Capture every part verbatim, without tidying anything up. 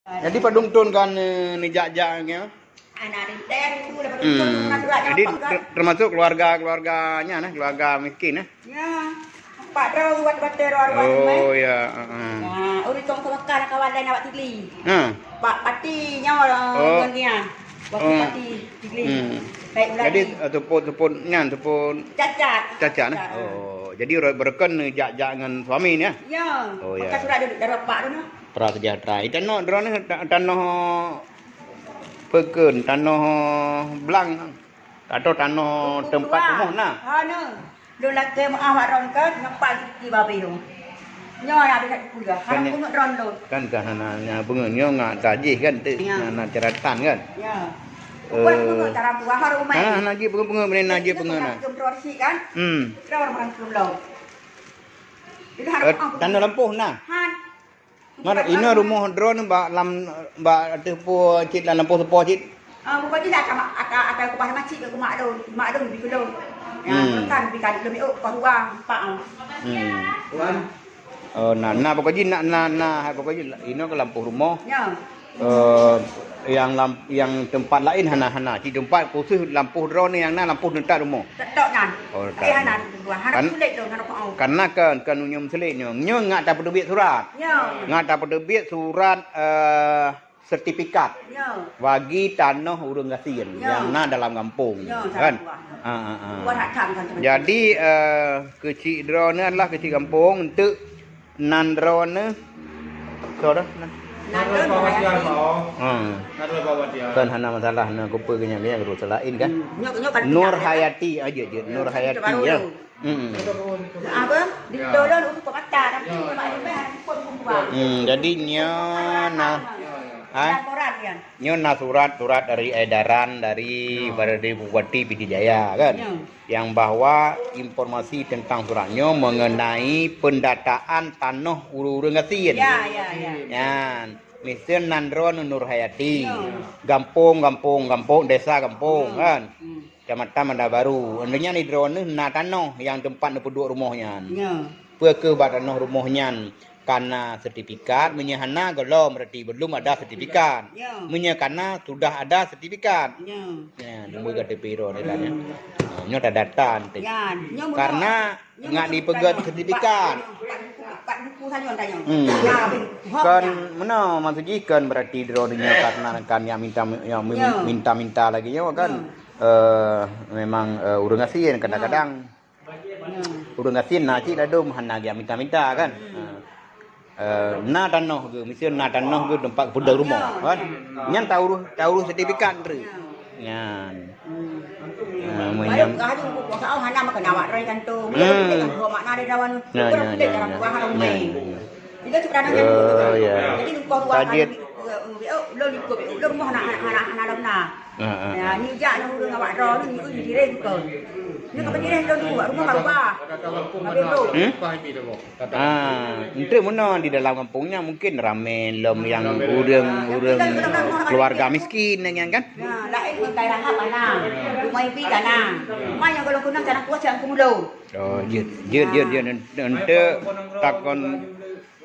Jadi padum thôn kan, eh, neujak-jak nyan? Anak rinter itu dapat Hmm. Jadi ter- termasuk keluarga-keluarga nyan, eh, keluarga miskin, eh? Ya. Empat droe buat batera ruang Oh, ya, heeh. Ya, ureueng tong tawakal kawan lain awak Tigli. Ha. Pak Pati nyawa Oh. ngon dia. Waktu Oh. Pati Tigli. Hmm. Baik ulang Jadi, lagi. eh, seupôt-seupôt nyan, seupôt Cacat. Cacat, eh? Cacat. Oh, jadi ro- beureukan jak-jak ngon suami ni, eh? Ya. Oh, ya. Pakai surat dari, dari bapak tu, nah. Pra sejahtera. Itu no, droeneuh ta- tanoh peukon, tanoh blang. Atau tanoh Untuk tempat tua. Rumoh na? Ha, na. Lôn lakée meuah bak droeneuh kan, nyoe di babeh nyoe. Nyoe nyang habéh that kuliah. Harap Kan pungo droeneuh lôn. Kan ka hana nya pungo nyoe ngak tajih kan, tu Ya. hana caratan kan? Ya. Eh. Buat pungo cara buah harap umai. Hana, hana jih pungo-pungo, meunan na jih Itu pungo bukan na. Hukum droeneuh kan? Hmm. Droeneuh bukan hukum lôn. Itu harap Eh, pungo. Tanoh lampôh na? Han. Mar inoe rumoh droeneuh bak lam, bak ateueh po cit, lam lampôh seupôt cit? Ah, pokok jih dah ata, ata, ata kubah masjid ke mak lôn, mak lôn bi keu lôn. Ya, Hmm. kan bi kali lôn miok keu ruang, pak. Hmm. Wan. Oh, na, na pokok jih na, na, na, pokok jih inoe keu lampôh rumoh. Ya. Eh, nyang lam, nyang teumpat laén hana, hana. Cit teumpat khusus lampôh droeneuh nyang na lampôh neutak rumoh. Tetok nyan. Oh, Eh, kan. hana dua, hana Kan- sulit lôn, hana paham. Karena kan, kan nyoe meusulet nyoe. Nyoe ngak tapeuteubiet surat. Ya. Ngak tapeuteubiet surat, eh, sertifikat Ya. bagi tanoh ureueng gasien Ya. nyang na dalam gampông, Ya, kan? salah buah. Ha, ha, ha. Buah hak tham kan, teman. Jadi, eh, keuchik droeneuh adalah keuchik gampông, enteuk nan droeneuh, so dah, nan. Nan droeneuh Pawatian, Pawatian. Bawang. Ha. Nan droeneuh Pawatian. Kan hana masalah, na kupeue keunyan, keunyan urusan laén, kan? Hmm. Nyoe, nyoe kan Nur pindah, ya. Hayati aja je, Nur Hmm, Hayati, pintu baru ya. tu. Hmm. Apa? Di Ya. Dolon untuk pemata, tapi Ya. cuma ini kan pun buah. Hmm, jadi nyoe na, Ya, ya. ha? Laporan, ya. Nyoe na surat-surat dari edaran dari Ya. Bupati Pidie Jaya, kan? Ya. Yang bahwa informasi tentang surat nyoe mengenai pendataan tanoh ureueng-ureueng gasien. Ya, ya, ya. Nyan, miseue nan droeneuh Nur Hayati. Ya. Gampông, gampông, gampông, desa gampông, Ya. kan? Hmm. Kecamatan Banda Baru. Nyan di droeneuh na tanoh nyang teumpat neupeuduek rumoh nyan. Ya. Peu kheueh bak tanoh rumoh nyan ka na sertifikat, meunyoe hana, gohlom, berarti belum ada sertifikat. Ya. Meunyoe ka na, sudah ada sertifikat. Ya. Ya, nombor K T P droeneuh tadi. Hmm. Ha, nyoe tadata nanti. Ya, nyoe Karena nyoe ngak mungkin dipeugét bukan sertifikat. Empat buku, empat buku saja tanya. Hmm. Ya, habis. Hok Kan ya. meunoe, maksud jih kan berarti droeneuh nyoe karena kan yang minta, yang Ya. minta-minta lagi nyoe kan. Ya. Eh, memang, eh, ureueng gasien kadang-kadang. Ya. Ureueng gasien na cit ladôm hana geujak minta-minta kan. Hmm. Eh, na tanoh geuh, miseue na tanoh geuh teumpat peudeuh rumoh kan. Nyan taurus, taurus sertifikat treuk. Ya. Nyan. Hmm. Eh, Baru meunyan kah tu buku kau hana makan awak rai kanto. Hmm. Dia kan buat makna dia lawan. Ya, Bukan ya, dia ya, cara ya. buah orang Ya, main. ya, ya. Dia tu kadang Oh, ya. Jadi lupa buah Tajid. Kan, eh, eh, oh, lo likot, lo rumah nak, nak, nak, nak, nak, nak. Ha, ha, Ya, ha. ni jak ni ureueng awak droe ni, ni ureueng direng ke. Ni ka berdireng ke dulu, rumah ka ubah. Habis tu. Hmm? Ah, untuk meunoe di dalam kampung nyan mungkin ramé lom nyang ureueng-ureueng keluarga miskin nyan kan? Ya, lain pun daerah hak mana. Rumah ibi kana. Rumah yang kalau kunang tanah kuat yang kumulo. Oh, jeuet, jeuet, jeuet, jeuet. Untuk takon,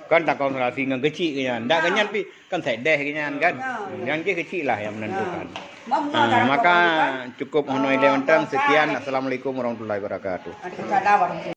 kan takon relasi ngon keuchik nyan. Dak nyan pi Kan sedeh geuh nyan kan. Ya. Nyan keuh keuchik lah yang menentukan. Ya. Maka cukup hanoe lé mantong. Sekian. Assalamualaikum warahmatullahi wabarakatuh. Waalaikumsalam warahmatullahi